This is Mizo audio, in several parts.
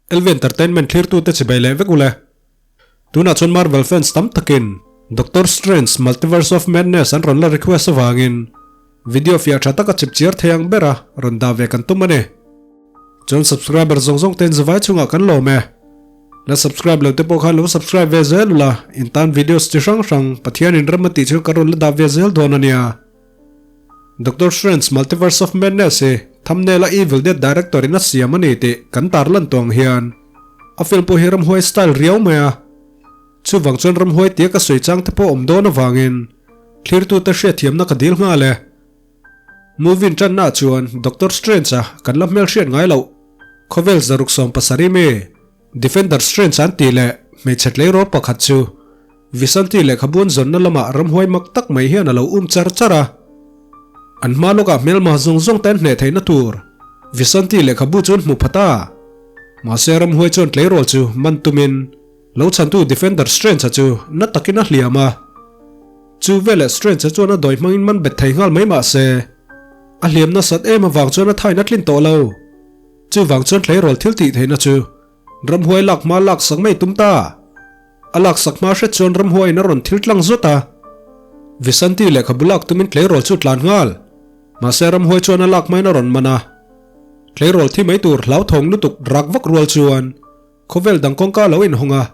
LV Entertainment thlirtute chibai leh vek ule. Tunah chuan Marvel fans tam takin Doctor Strange Multiverse of Madness an rawn la request avangin video fiah tha taka chip chiar thei ang bera rawn dah ve kan tum a ni. Chuan subscriber zawng zawng ten zavai chungah kan lawm e. La subscribe lo te pawh khan lo subscribe ve zel ula, in tan videos chi hrang hrang Pathianin rem a tih chu ka rawn la dah ve zel dawn a nia. Doctor Strange Multiverse of Madness hi thumbnail a Evil Dead director in a siam a ni tih kan tarlan tawh ang hian a film pawh hi ramhuai style riau mai a. Chuvang chuan ramhuai tia ka sawi chang te pawh awm dawn avangin thlirtute hriatthiamna ka dil nghal e. Movie in tanna ah chuan Doctor Strange a kan la hmelhriat ngai loh khawvel zaruk 70 mi Defender Strange an tih leh hmeichhe tleirawl pakhat chu Visanti lehkhabu an zawnna lamah ramhuai mak tak mai hian a lo um char char a. An hma lawkah hmelma zawng zawng te an hneh theihna tur Visanti lehkhabu chu an hmu phat a. Mahse ramhuai chuan tleirawl chu man tumin lo chhantu Defender Strange-a chu na takin a hliam a. Chu veleh Strange-a chuan a dawi hmangin man bet thei nghal mai mahse a hliam nasat em avang chuan a thain a tlin tawh lo. Chuvang chuan tleirawl thil tih theihna chu ramhuai lak hma lak sak mai tum ta. A lak sak hma hret chuan ramhuaiin a rawn thil tlang zawt a. Visanti lehkhabu lak tumin tleirawl chu tlan nghal. Mahse ramhuai chuan a lak hmain a rawn man a. Tleirawl thi mai tur hlauthawng lutuk rak vak rual chuan khawvel dang kawngka a lo inhawng a.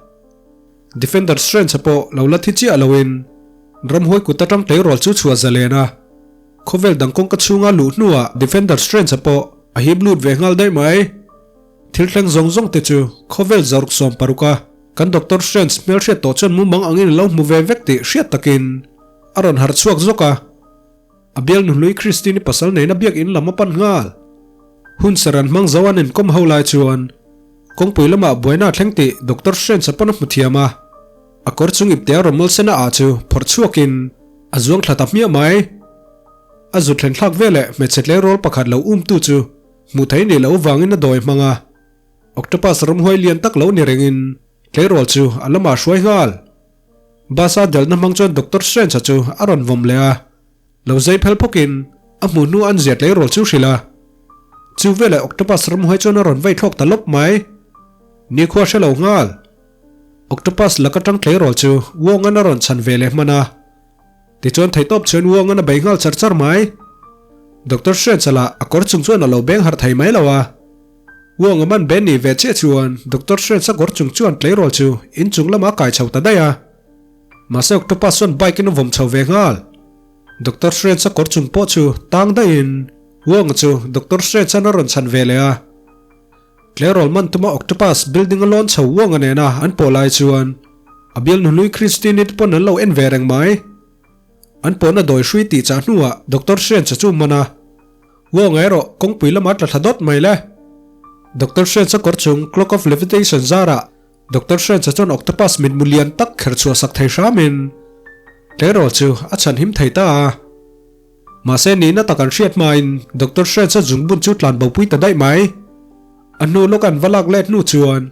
Defender Strange-a pawh lo la thi chiah loin ramhuai kut atang tleirawl chu chhuah zalen a. Khawvel dang kawngka chhunga luh hnuah Defender Strange-a pawh a hip lut ve nghal daih mai. Thil thleng zawng zawng te chu khawvel zaruk 60 a kan Doctor Strange hmelhriat tawh chuan mumang angin a lo hmu ve vek tih hriat takin a rawn harh chhuak zawk a. A bial nuhlui Christine-i pasal neina biakinn lam a pan nghal. Hun saran hmang zo an inkawm ho lai chuan kawngpui lamah buaina a thleng tih Doctor Strange a pawn a hmu thiam a. A kawr chung ipte a rawmawl sen a ah chu phawrh chhuakin a zuang thla ta hmiah mai. A zut thlen thlak veleh hmeichhe tleirawl pakhat lo umtu chu hmuh theih nih loh vangin a dawi hmang a. Octopus ramhuai lian tak lo ni rengin tleirawl chu a lamah a hruai nghal. Bus a delhna hmang chuan Doctor Strange-a chu a rawn vawm leh a. Lo zai phel phawkin a hmuh hnu an zia tleirawl chu hrilh a. Chu veleh Octopus ramhuai chuan a rawn vei thlawk ta lawp mai. Nikhua hre lo nghal. Octopus laka tang tleirawl chu Wong-an a rawn chhan ve leh hman a. Tichuan theihtawp chuan Wong-an a bei nghal char char mai. Doctor Strange-a lah a kawr chung chuan a lo beng harh thei mai lo a. Wong-a man ben nih ve chiah chuan Doctor Strange-a kawr chung chuan tleirawl chu inchung lamah a kai chho ta daih a. Mahse Octopus chuan bike in a vawm chho ve nghal. Doctor Strange-a kawr chung pawh chu tang daihin Wong-a chu Doctor Strange-an a rawn chhan ve leh a. Tleirawl man tuma Octopus building a lawn chho Wong-a nena an pawh lai chuan a bialnu hlui Christine-i te pawn an lo en ve reng mai. An pawhna dawi hrui tih chah hnuah Doctor Strange-a chu man a. Wong-a erawh kawngpui lamah tla thla dawt mai le. Doctor Strange-a kawr chung Clock of Levitation zarah Doctor Strange-a chuan octopus mitmu lian tak kher chhuah sak thei hramin tleirawl chu a chhan him thei ta a. Mahse nihna tak an hriat hmain Doctor Strange-a zungbun chu tlan bopui ta daih mai. A hnu lawk an va lak let hnu chuan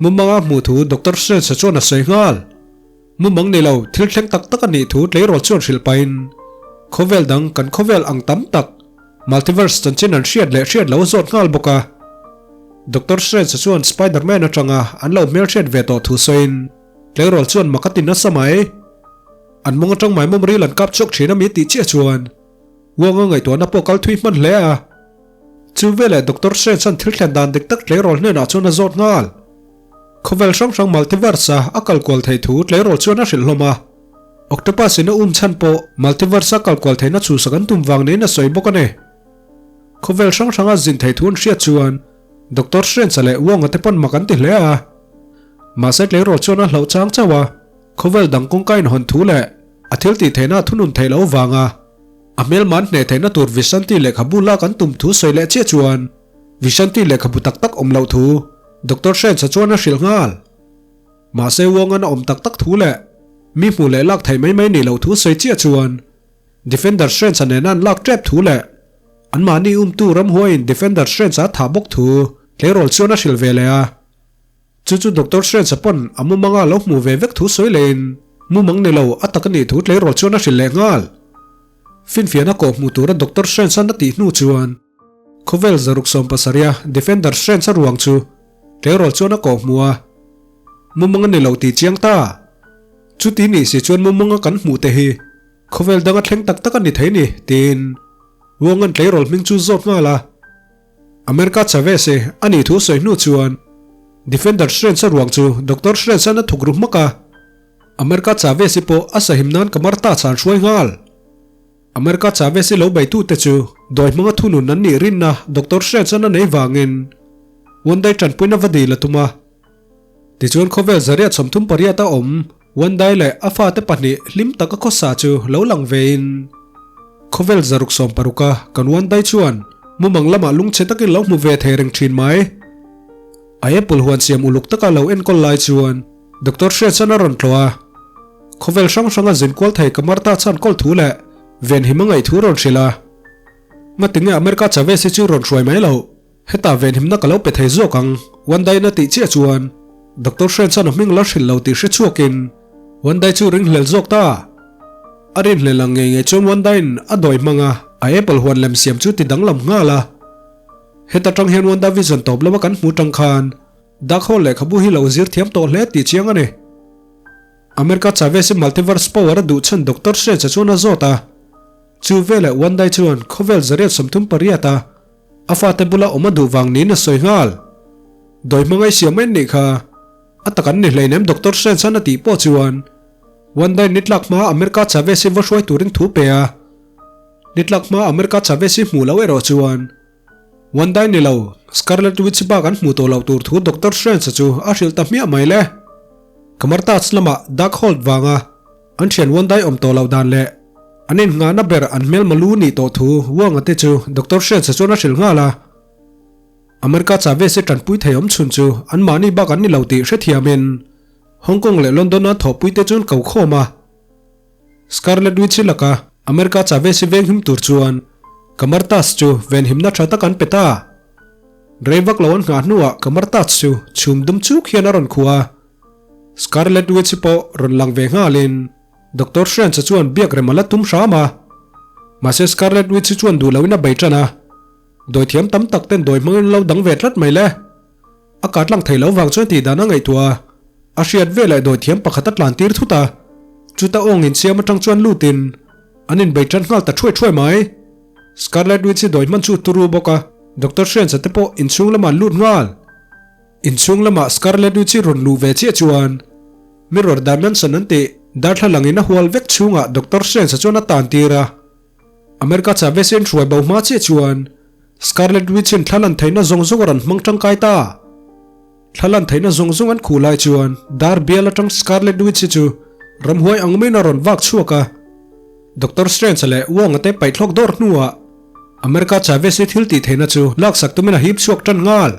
mumanga hmuh thu Doctor Strange-a chuan a sawi nghal. Mumang ni lo, thil thleng tak tak a nih thu tleirawl chuan hrilh pahin khawvel dang kan khawvel ang tam tak Multiverse chanchin an hriat leh hriat lo a zawt nghal bawk a. Doctor Strange chuan Spider-Man atanga an lo hmelhriat ve tawh thu sawiin tleirawl chuan mak a ti nasa mai. An mawng atang maimawm ril an kap chhuak thin a mi tih chiah chuan Wong-a ngaihtuahna pawh kal thui hman hle a. Chu veleh Doctor Strange an thil thlen dan dik tak tleirawl hnenah chuan a zawt nghal. Khawvel hrang hrang multiverse-a a kal kual thei thu tleirawl chuan a hrilh hlawm a. Octopus in a um chhan pawh multiverse a kal kual theihna chhuhsak an tum vang niin a sawi bawk a ni. Khawvel hrang hranga zin thei thu an hriat chuan Doctor Strange-a leh Wong-a te pawn mak an ti hle a. Mahse tleirawl chuan a hlauh chang chauh a, khawvel dang kawngka inhawn thu leh a thil tih theihna a thunun theih loh vanga a hmelman hneh theihna tur Vishanti lehkhabu lak an tum thu sawi leh chiah chuan Vishanti lehkhabu tak tak awm loh thu Doctor Strange-a chuan a hrilh nghal. Mahse Wong-an a awm tak tak thu leh mi hmuh leh lak theih mai mai nih loh thu sawi chiah chuan Defender Strange-a nena an lak tep thu leh anmahni umtu ramhuaiin Defender Strange-a a thah bawk thu tleirawl chuan a hrilh ve leh a. Chu chu Doctor Strange-a pawn a mumanga lo hmuh ve vek thu sawi lehin mumang ni lo a tak a nih thu tleirawl chuan a hrilh leh nghal. Finfiahna kawh hmuh tura Doctor Strange-an a tih hnu chuan Khawvel 170 Defender Strange-a ruang chu. Tleirawl chuan a kawh hmu a, Mumang a ni lo tih chiang ta. Chuti nih si chuan mumanga kan hmuh te hi khawvel danga thleng tak tak a ni thei ni, tiin Wong-a'n tleirawl hming chu zawt nghal a. America Chavez i a nih thu sawi hnu chuan Defender Strange-a ruang chu Doctor Strange-a'n a thuk ru hmak a. America Chavez-i pawh a sahim nan kamar ta chhan hruai nghal. America Chavez-i lo beitute chu dawi hmanga thunun an nih rinna Doctor Strange-a'n a nei vangin Wandai tanpuina va dil a tum a. Tichuan khawvel zariat 38 a awm Wandai leh a fate pahnih hlim taka khawsa chu lo lang vein khawvel zaruk 60 a kan Wandai chuan mumang lamah lungchhe takin lo hmu ve thei reng thin mai. A apple huan siam uluk taka lo enkawl lai chuan Doctor Hriatsan a rawn tlawh a, khawvel hrang hranga zin kual thei ka Martha chhan kawl thu leh venhim a ngaih thu rawn hrilh a. Ngatinge America Chavez hi chu rawn hruai mai loh, hetah venhimna ka lo pe thei zawk ang, Wandai-in a tih chiah chuan Doctor Hriatsan a hming la hrilh lo tih hre chhuakin Wandai chu ringhlel zawk ta. A rinhlel ang ngei ngei chuan Wandai-in a dawi hmang a, a apple huan lem siam chu ti danglam nghal a. Heta tang hian WandaVision tawp lama kan hmu tang khan Darkhold lehkhabu hi lo zir thiam tawh hle tih chiang a ni. America Chavez-i multiverse power a duh chhan Doctor Strange-a chuan a zawt a. Chu veleh Wandai chuan khawvel zariat 38 a a fate bula awm a duh vang niin a sawi nghal. Dawi hmangaih siam mai an nih kha. A tak an ni hleinem Doctor Strange-a'n a tih pawh chuan Wandai nitlak hmaa America Chavez-i va hruai turin thu pe a. Nitlak hmaa America Chavez-i hmuh loh erawh chuan Wandai ni lo, Scarlet Witch bak an hmuh tawh loh tur thu Doctor Strange-a chu a hrilh ta hmiah mai le. Kamar-Taj lamah Darkhold vanga an thian Wandai awm tawh loh dan leh an innghahna ber an hmelma lu nih tawh thu Wong-a te chu Doctor Strange-a chuan a hrilh nghal a. America Chavez-i tanpui thei awm chhun chu anmahni bak an ni lo tih hrethiamin Hong Kong leh London-a thawhpuite chu an ko khawm a. Scarlet Witch laka America Chavez hi venghim tur chuan Kamar-Taj chu venhimna tha tak an pe ta. Rei vak lo an nghah hnuah Kamar-Taj chu chhum dum chuk hian a rawn khuh a. Scarlet Witch hi pawh rawn lang ve nghalin Doctor Strange chuan biak rem a la tum hram a. Mahse Scarlet Witch hi chuan duh loin a bei tan a. Dawithiam tam tak ten dawi hmangin lo dang ve tlat mai le. A kat lang thei lo vang chuan tih dan a ngaihtuah a, a hriat veleh dawithiam pakhat a tlan tir thut a, chuta awng insiam atang chuan lutin an inbei tan nghal ta thuai thuai mai. Scarlet Witch-i dawi hman chu turu bawk a, Doctor Strange-a te pawh inchhung lamah an lut nghal. Inchhung lamah Scarlet Witch-i rawn luh ve chiah chuan Mirror Dimension an tih darthlalang in a hual vek chhungah Doctor Strange-a chuan a tan tir a, America Chavez-i an hruai bo hma chiah chuan Scarlet Witch-in thla lan theihna zawng zawng a rawn hmang tangkai ta. Thla lan theihna zawng zawng an khuh lai chuan dar bial atang Scarlet Witch-i chu ramhuai ang maiin a rawn vak chhuak a. Doctor Strange leh Wong-a te paihthlawk dawr hnuah America Chavez-i thil tih theihna chu laksak tumin a hip chhuak tan nghal.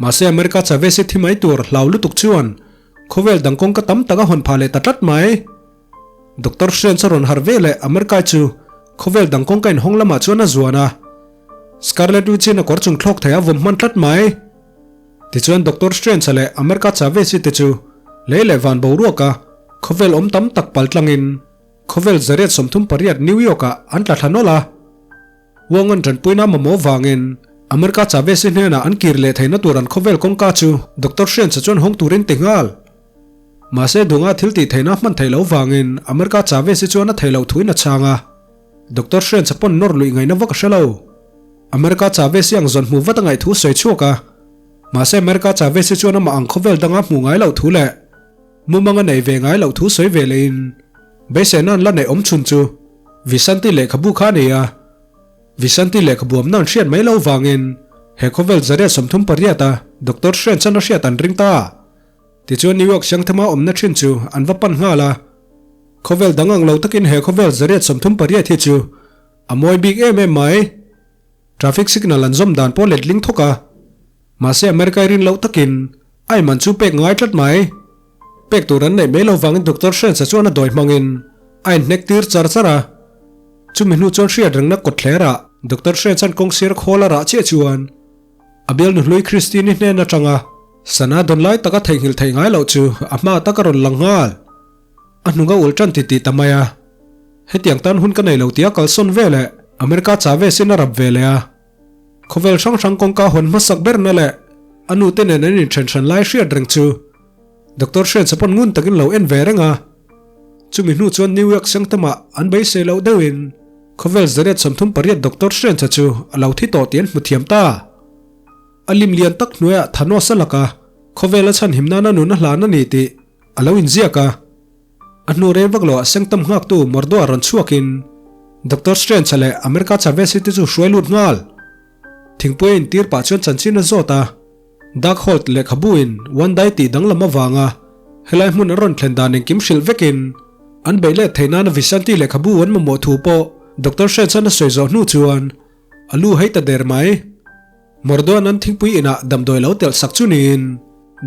Mahse America Chavez-i thi mai tur hlau lutuk chuan khawvel dang kawngka tam tak a hawn phah leh ta tlat mai. Doctor Strange a rawn harh ve leh America chu khawvel dang kawngka inhawng lamah chuan a zuan a. Scarlet Witch-in a kawr chung thlawk thei a vawm hman tlat mai. Tichuan Doctor Strange-a leh America Chavez-i te chu lei leh van boruaka khawvel awm tam tak pal tlangin khawvel 138 New York-ah an tla thla nawlh a. Wong an tanpuina mamawh vangin America Chavez-i hnenah an kir leh theihna tur an khawvel kawngka chu Doctor Strange-a chuan hawng turin ti nghal. Mahse dunga thil tih theihna hman theih loh vangin America Chavez hi chuan a theih loh thuin a chhang a. Doctor Strange pawn nawr luih ngaihna vak a hre lo. America Chavez hi ang zawn hmu vat a ngaih thu sawi chhuak a. Mahse America Chavez hi chuan amah ang khawvel danga hmuh ngai loh thu leh mumanga nei ve ngai loh thu sawi ve lehin beiseina an la neih awm chhun chu Visanti lehkhabu kha a ni a. Visanti lehkhabu awmna an hriat mai loh vangin he khawvel 138 a Doctor Strange an a hriat an ring ta. Tichuan New York siangthama awmna thin chu an va pan nghal a. Khawvel dang ang lo takin he khawvel 138 hi chu a mawi bik em em mai. Traffic signal an zawm dan pawh letling thawk a. Mahse America i rin loh takin a inman chu pek ngai tlat mai. Pek tur an neih mai lo vangin Doctor Strange-a chuan a dawi hmangin a inhnek tir char char a. Chumi hnu chuan hriat rengna kawtthlerah Doctor Strange-a'n kawngsir khawl a rah chiah chuan A bialnu hlui Christine-i hnen atanga sana dawn lai taka theihnghilh theih ngai loh chu a hma tak a rawn lang nghal. A hnung a ulh tan ti tih ta mai a. Hetiang tan hun ka nei lo tia kalsawn ve leh America Chavez-in a rap ve leh a. Khawvel hrang hrang kawngka hawn hmasak berna leh. a nu te nen an inthen hran lai hriat reng chu Doctor Strange pawn ngun takin lo en ve reng a. Chumi hnu chuan New York Sanctum-ah an beisei loh deuhin khawvel 138 Doctor Strange chu a lo thi tawh tih an hmu thiam ta. A lim lian tak hnuaiah Thanos a lak a, khawvel a chhanhim nana nun a hlan a ni tih a lo inziak a. A hnu rei vak loah Sanctum nghaktu Mordo-a rawn chhuakin Doctor Strange-a leh America Chavez-i te chu hruai lut nghal. Thingpui a intir pah chuan chanchin a zawt a, Darkhold lehkhabu in Wandai tih danglam avanga helai hmun an rawn thlen dan engkim hrilh vekin an beih let theih nana Vishanti lehkhabu an mamawh thu pawh Doctor Strange-a'n a sawi zawh hnu chuan a lu hei ta der mai. Mordoan an thingpui inah damdawi lo telh sak chu niin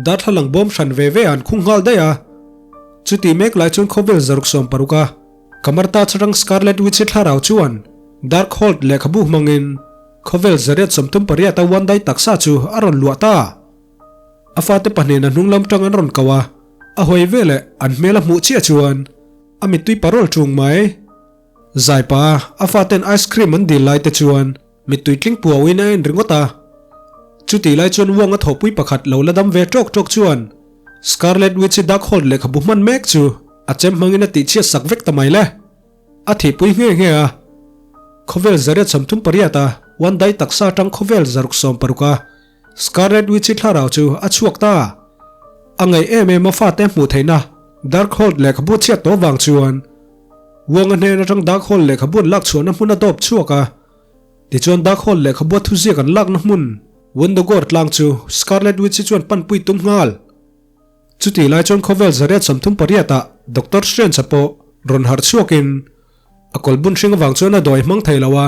darthlalang bawm hran ve ve an khung nghal daih a. Chutih mek lai chuan khawvel 160 a Kamarta chhang Scarlet Witch-i thlarau chuan Darkhold lehkhabu hmangin Khawvel 138 a Wandai taksa chu a rawn luah ta. A fate pahnihin a hnung lam tang an rawn ko a, a hawi veleh an hmel a hmuh chiah chuan a mittui parawl tung mai. Zaipa a faten ice cream an dil lai te chuan mittui tling puauin a en ringawt a. Chutih lai chuan Wong a thawhpui pakhat lo la dam ve tawk tawk chuan Scarlet Witch-i Darkhold lehkhabu hman mek chu a chem hmangin a tihchhiat sak vek ta mai le. A thihpui nghe nghe a. Khawvel 138 a Wandai taksa atang khawvel 160 a Scarlet Witch-i thlarau chu a chhuak ta. A ngaih em em a fate hmuh theihna Darkhold lehkhabu chhiat tawh vang chuan Wong-a hnen atang Darkhold lehkhabu an lak chhuahna hmun a dawp chhuak a. Tichuan Darkhold lehkhabua thuziak an lakna hmun Wundagore tlang chu Scarlet Witch-i chuan panpui tum nghal. Chutih lai chuan khawvel 138 ah Doctor Strange-a pawh rawn harh chhuakin a kawlbun hring avang chuan a dawi hmang thei lo a.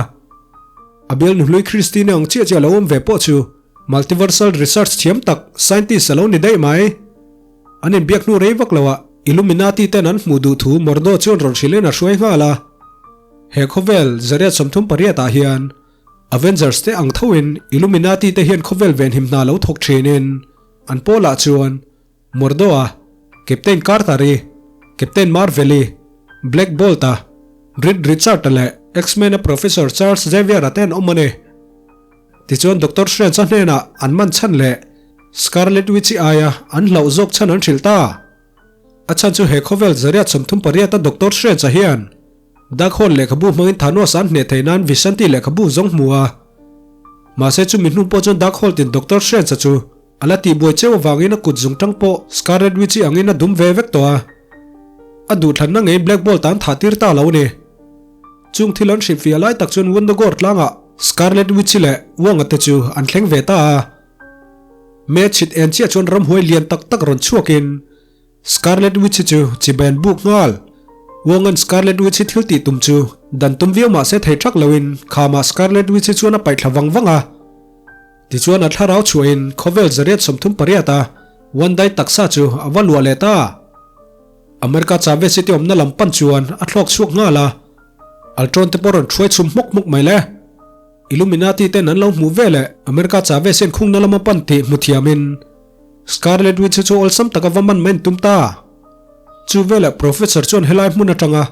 A bialnu hlui Christine ang chiah chiah lo awm ve pawh chu multiversal research thiam tak scientist a lo ni daih mai. An inbiak hnu rei vak loah Illuminati ten an hmuh duh thu Mordo chuan rawn hrilhin a hruai nghal a. He khawvel 138 ah hian Avengers te ang thoin Illuminati te hian khawvel venhim hna lo thawk thinin An pawlah chuan Mordo-a, Captain Carter-i, Captain Marvel-i, Black Bolt-a, Reed Richard-a leh X-Men-a Professor Charles Xavier-a te an awm a ni. Tichuan Doctor Strange-a hnenah an man chhan leh Scarlet Witch-i aia an hlauh zawk chhan an hrilh ta. A chhan chu he khawvel 138-a Doctor Strange-a hian Darkhold lehkhabu hmangin Thanos an hneh theih nan Vishanti lehkhabu zawng hmu a. Mahse chumi hnu pawh chuan Darkhold-in Doctor Strange-a chu a la tihbuai cheu avangin a kut zung tang pawh Scarlet Witch-i angin a dum ve vek tawh a. A duhthlanna ngei Black Bolt an thah tir ta lo a ni. Chung thil an hrilhfiah lai tak chuan Wundagore tlangah Scarlet Witch-i leh Wong-a te chu an thleng ve ta a. Me chhit en chiah chuan ramhuai lian tak tak rawn chhuakin Scarlet Witch hi chu chibai an buk nghal. Wong-a'n Scarlet Witch hi thil tih tum chu dan tum viau mah se thei thak loin khamah Scarlet Witch hi chuan a paih thla vang vang a. Tichuan a thlarau chhuahin khawvel 138 a Wandai taksa chu a va luah leh ta. America Chavez hi te awmna lam pan chuan a thlawk chhuak nghal a. Ultron te pawh rawn thuai chhum hmawk hmawk mai le. Illuminati ten an lo hmuh veleh America Chavez hian khungna lama pan tih hmu thiamin Scarlet Witch chu awlsam taka va man mai an tum ta. Chu veleh Professor chuan helai hmun atanga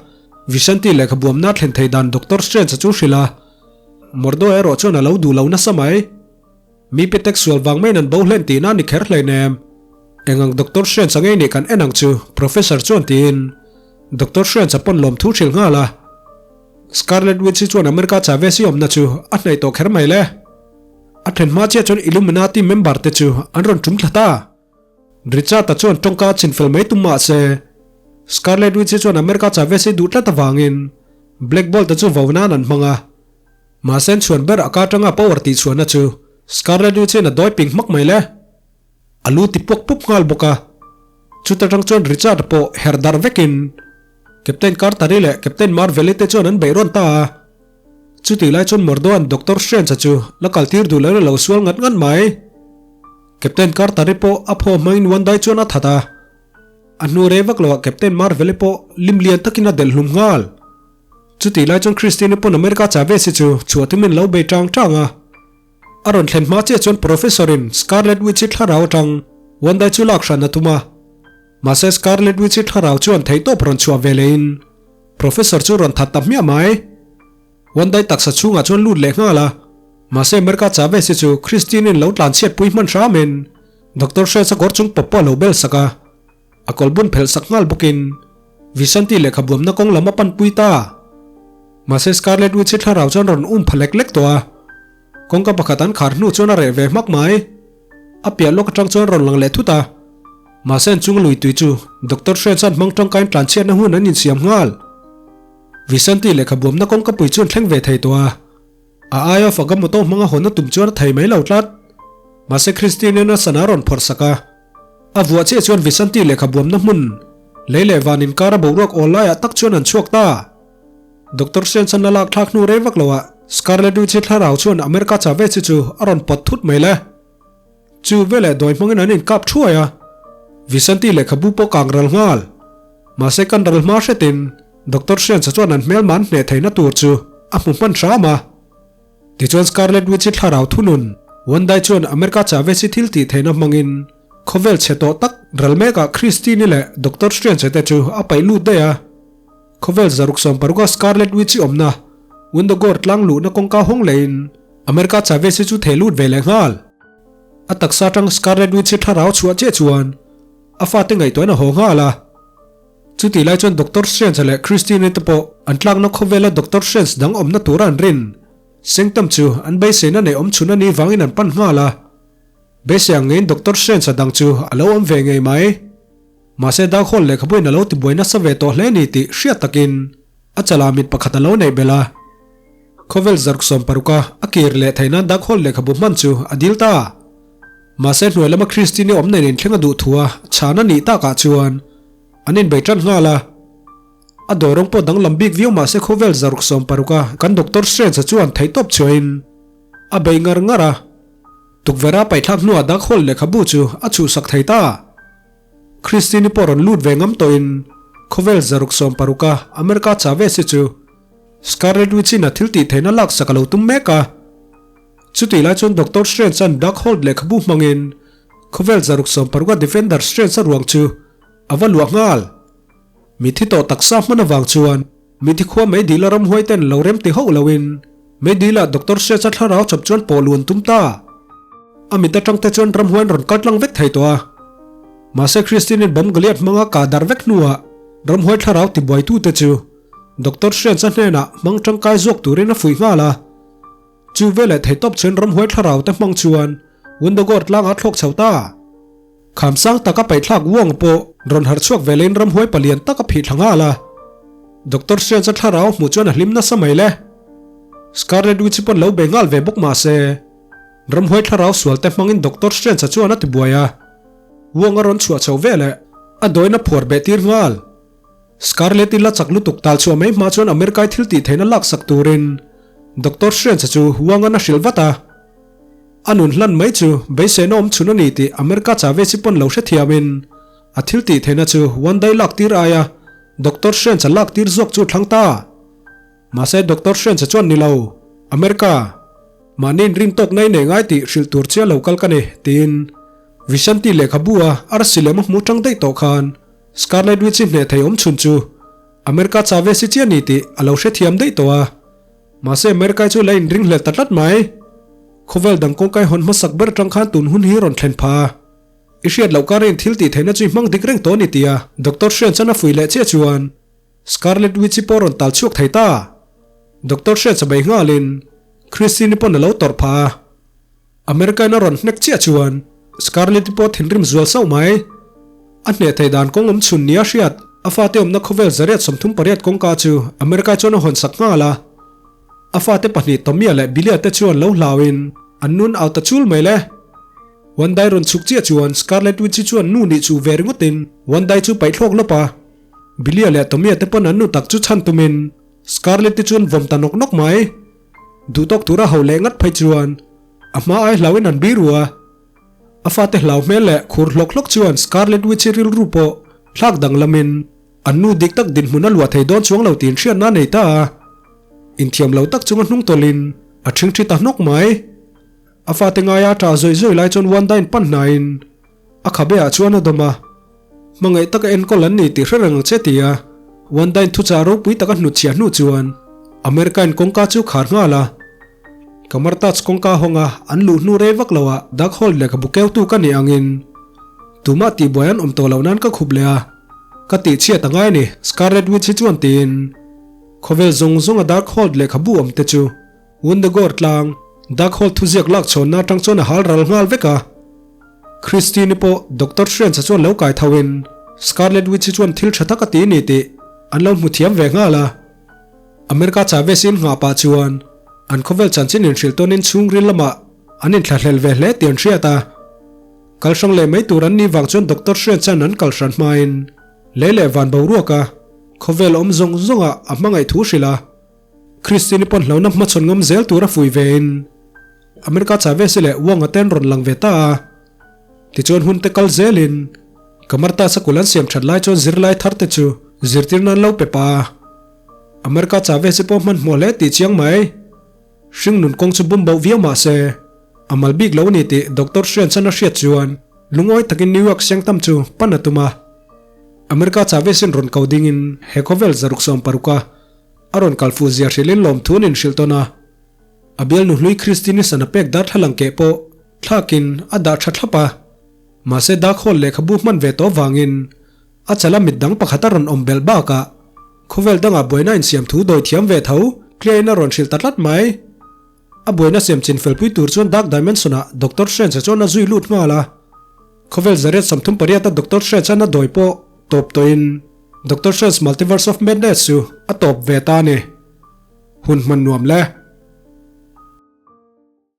Vishanti lehkhabuamna thlen thei dan Doctor Strange-a chu hrilh a. Mordo erawh chuan a lo duh lo nasa mai. Mi petek sual vang maiin an bo hlen tihna a ni kher hleinem. Eng ang Doctor Strange-a ngei nih kan en ang chu, Professor chuan tiin Doctor Strange-a pawn lawmthu hrilh nghal a. Scarlet Witch-i chuan America Chavez-i awmna chu a hnaih tawh kher mai le. A then hma chiah chuan Illuminati member te chu an rawn tum thla ta. Richard-a chuan tawngka a chin fel mai tum mah se, Scarlet Witch-i chuan America Chavez-i duh tlat avangin Black Bolt-a chu vo nan an hmang a. Mahse an chhuan ber a ka atanga power tih chhuahna chu Scarlet Witch-in a dawi ping hmak mai le. A lu ti puak pup nghal bawk a. Chuta tang chuan Richard-a pawh herh darh vekin Captain Carter-i leh Captain Marvel-i te chuan an beih rawn ta a. Chutih lai chuan Mordo-a'n Doctor Strange-a chu la kaltir duh loin a lo sual ngat ngat mai. Captain Carter-i pawh a phaw hmangin Wandai chuan a that a. A hnu rei vak loah Captain Marvel-i pawh lim lian takin a delh hlum nghal. Chutih lai chuan Christine-i pawn America Chavez-i chu chhuah tumin lo bei tang tang a. A rawn thlen hma chiah chuan Professor-in Scarlet Witch-i thlarau atang Wandai chu lak hran a tum a. Mahse Scarlet Witch-i thlarau chuan theihtawp rawn chhuah ve lehin Professor chu rawn that ta hmiah mai. Wandai taksa chhungah chuan lut leh nghal a. Mahse America Chavez hi chu Christine-in lo tlanchhiatpui hman hramin Doctor Shreds-a kawr chung pawp pawh a lo bel sak a. A kawlbun phelh sak nghal bawkin Vishanti lehkha buamna kawng lam a panpui ta. Mahse Scarlet Witch hi thlarau chuan rawn um pha lek lek tawh a. Kawngka pakhat an khar hnu chuan a reh ve hmak mai. A piah lawk atang chuan rawn lang leh thut a. Mahse an chunga lui tui chu Doctor Hre chuan hmang tangkain tlanchhiatna hun an insiam nghal. Vishanti lehkha buamna kawngka pui chuan thleng ve thei tawh a. A aia faka motor hmanga hawn a tum chuan a thei mai lo tlat. Mahse Christine-in a sana rawn phawrh sak a. A vuah chiah chuan Vishanti lehkha buamna hmun, lei leh van inkara boruak awl laiah tak chuan an chhuak ta. Doctor Swenson a lak thlak hnu rei vak loah Scarlet Witch hi thlarau chuan America Chavez hi chu a rawn pawt thut mai le. Chu veleh dawi hmangin an inkap thuai a, Vishanti lehkhabu pawh kang ral nghal. Mahse kan ral hma hretin Doctor Swenson chuan an hmelma an hneh theihna tur chu a hmu hman hram a. Tichuan Scarlet Witch hi thlarau thunun Wandai chuan America Chavez hi thil tih theihna hmangin khawvel chhe tawh tak ral mekah Christine-i leh Doctor Strange te chu a paih lut daih a. Khawvel 160 a Scarlet Witch hi awmna Wundagore tlang luhna kawngka hawng lehin America Chavez hi chu theh lut ve leh nghal. A taksa atang Scarlet Witch hi thlarau chhuah chiah chuan a fate ngaihtuahin a haw nghal a. Chutih lai chuan Doctor Strange leh Christine te pawh an tlakna khawvela Doctor Strange dang awmna tura an rin Sanctum chu an beiseina neih awm chhun a nih vangin an pan nghal a. Beisei ang ngeiin Doctor Strange a dang chu a lo awm ve ngei mai. Mahse Darkhold lehkhabuin a lo tibuai nasa ve tawh hle ni tih hriat takin a chalah mit pakhat a lo neih belh a. Khawvel zark 60 a a kir leh theih nan Darkhold lehkhabu hman chu a dil ta. Mahse hnuai lama Christine-i awm nen inthleng a duh thu a chhan a nih takah chuan an inbei tan nghal a. A dawrawng pawh danglam bik viau mahse khawvel zaruk 60 a kan Doctor Strange-a chuan theihtawp chhuahin a bei ngar ngar a. Tukverh a paihthlak hnuah Darkhold lehkhabu chu a chhuhsak thei ta. Christine-i pawh rawn lut ve ngam tawhin khawvel 160 a America Chavez hi chu Scarlet Witch-in a thil tih theihna laksak a lo tum mek a. Chutih lai chuan Doctor Strange-a'n Darkhold lehkhabu hmangin khawvel 160 a Defender Strange-a ruang chu a va luah nghal. Mithi tawh taksa hman avang chuan mithi khua meidila ramhuai ten lo rem ti hauh loin meidila Doctor Strange-a thlarau chawp chuan pawh luan tum ta. A mit atang te chuan ramhuai an rawn kal tlang vek thei tawh a. Mahse Christine-in bomb Goliath hmanga kah darh vek hnuah ramhuai thlarau tibuaitute chu Doctor Strange-a hnenah hmang tangkai zawk turin a fuih nghal a. Chu veleh theihtawp chuan ramhuai thlarau te hmang chuan Wundagore tlangah thlawk chho ta. Kham sang taka paihthlak Wong pawh rawn harh chhuak ve lein ramhuai palian tak a phih thla nghal a. Doctor Strange-a thlarau a hmuh chuan a hlim nasa mai le. Scarlet Witch pawn lo bei nghal ve bawk mah se, ramhuai thlarau sual te hmangin Doctor Strange-a chuan a ti buai a. Wong a rawn chhuah chho veleh a dawina phuar beh tir nghal. Scarlett-i la chak lutuk tal chhuah mai hma chuan America-i thil tih theihna laksak turin Doctor Strange-a chu Wang-a'n a hrilh vat a. A nun hlan mai chu beiseina awm chhun a ni tih America Chavez-i pawn lo hrethiamin a thil tih theihna chu Wanda-i lak tir aia Doctor Strange-a lak tir zawk chu thlang ta. Mahse Doctor Strange-a chuan ni lo, America, mahni inrin tawk nai nei ngai tih hrilh tur chiah lo kal ka ni, tiin Vishanti lehkhabu a arsi lem a hmu tang daih tawh khan Scarlet Witch-i hneh thei awm chhun chu America Chavez-i chiah ni tih a lo hrethiam daih tawh a. Mahse America chu la inring hlel ta tlat mai. Khawvel dang kawngkai hawn hmasak ber atang khan tun hun hi rawn thlen pha a. I hriat loh kar in thil tih theihna chu i hmang dik reng tawh a ni tia Doctor Strange chuan a fuih leh chiah chuan Scarlet Witch-i pawh rawn tal chhuak thei ta. Doctor Strange a bei nghalin Christine-i pawn a lo tawrh phah a. America-in a rawn hnek chiah chuan Scarlett-i pawh thinrim zual sauh mai. A hneh theih dan kawng awm chhun nia hriat, a fate awmna khawvel 138 kawngka chu America chuan a hawn sak nghal a. A fate pahnih Tommy-a leh Billy-a te chuan lo hlauin an nun au ta chul mai le. Wandai rawn chhuk chiah chuan Scarlett Witch-i chuan nu nih chu ve ringawtin Wandai chu paih thlawk lawp a. Billy-a leh Tommy-a te pawn an nu tak chu chhan tumin Scarlett-i chuan vawm ta nawk nawk mai. Duhtawk tura ho leh ngat phei chuan a hma ai hlauhin an biru a. A fate hlau hmel leh khur hlawk hlawk chuan Scarlet Witch-i rilru pawh thlak danglamin an nu dik tak dinhmun a luah thei dawn chuang lo tiin hriatna a nei ta a. Inthiam lo tak chunga hnung tawlhin a ṭhingṭhi ta hnawk mai. A fate ngaia a ṭah zawih zawih lai chuan Wanda-in pan hnaiin A khabe ah chuan a dawm a, Hmangaih taka enkawl an ni tih hre reng ang che ti a Wanda-in thuchah ropui taka hnutchhiah hnu chuan America-in kawngka chu khar nghal a. Kamar Taj kawngka hawnga an luh hnu rei vak loah Darkhold lehkhabu keutu ka nih angin tumah tihbuai an awm tawh loh nan ka khup leh a, ka tihchhiat a ngai a ni, Scarlet Witch hi chuan tiin khawvel zawng zawnga Darkhold lehkhabu awm te chu Wundagore tlang Darkhold thuziak lak chhawnna atang chuan a hal ral nghal vek a. Christine-i pawh Doctor Strange-a chuan lo kai tho in Scarlet Witch-i chuan thil tha tak a ti a ni tih an lo hmu thiam ve nghal a. America Chavez in nghah pah chuan an khawvel chanchin inhrilh tawnin chhungril lamah an inthlahlel ve hle tih an hriat a. Kal hrang leh mai tur an nih vang chuan Doctor Strange chuan an kal hran hmain lei leh van boruaka khawvel awm zawng zawngah a hmangaih thu hrilh a. Christine-i pawn hlauhna hmachhawn ngam zel tur a fuih vein America Chavez-i leh Wong-a te an rawn lang ve ta a. Tichuan hun te kal zelin Kamarta sakul an siam that lai chuan zirlai thar te chu zirtir nan lo pe pa a. America Chavez-i pawh hmanhmawh hle tih chiang mai. Hringnun kawng chu bum boh viau mah se, a mal bik lo a ni tih Doctor Hrianchhan a hriat chuan lungawi takin New York siang tam chu pan a tum a. America Chavez-in rawn ko dingin he khawvel zaruk 16 a a rawn kal fuh zia hrilhin lawmthu an inhrilh tawn a. A bialnu hlui Christine-i sana pek darthlalang keh pawh thlakin a dah tha thlap a. Mahse Darkhold lehkhabu hman ve tawh vangin a chala mit dang pakhat a rawn awm belh bakah khawvel dangah buaina insiam thu dawi thiam ve tho Clay-in a rawn hrilh ta tlat mai. A buaina siam chin felpui tur chuan Dark Dimension-ah Doctor Strange-a chuan a zui lut nghal a. Khawvel zariat 38 a Doctor Strange-an a dawi pawh tawp tawhin Doctor Strange Multiverse of Madness chu a tawp ve ta a ni. Hun hman nuam le.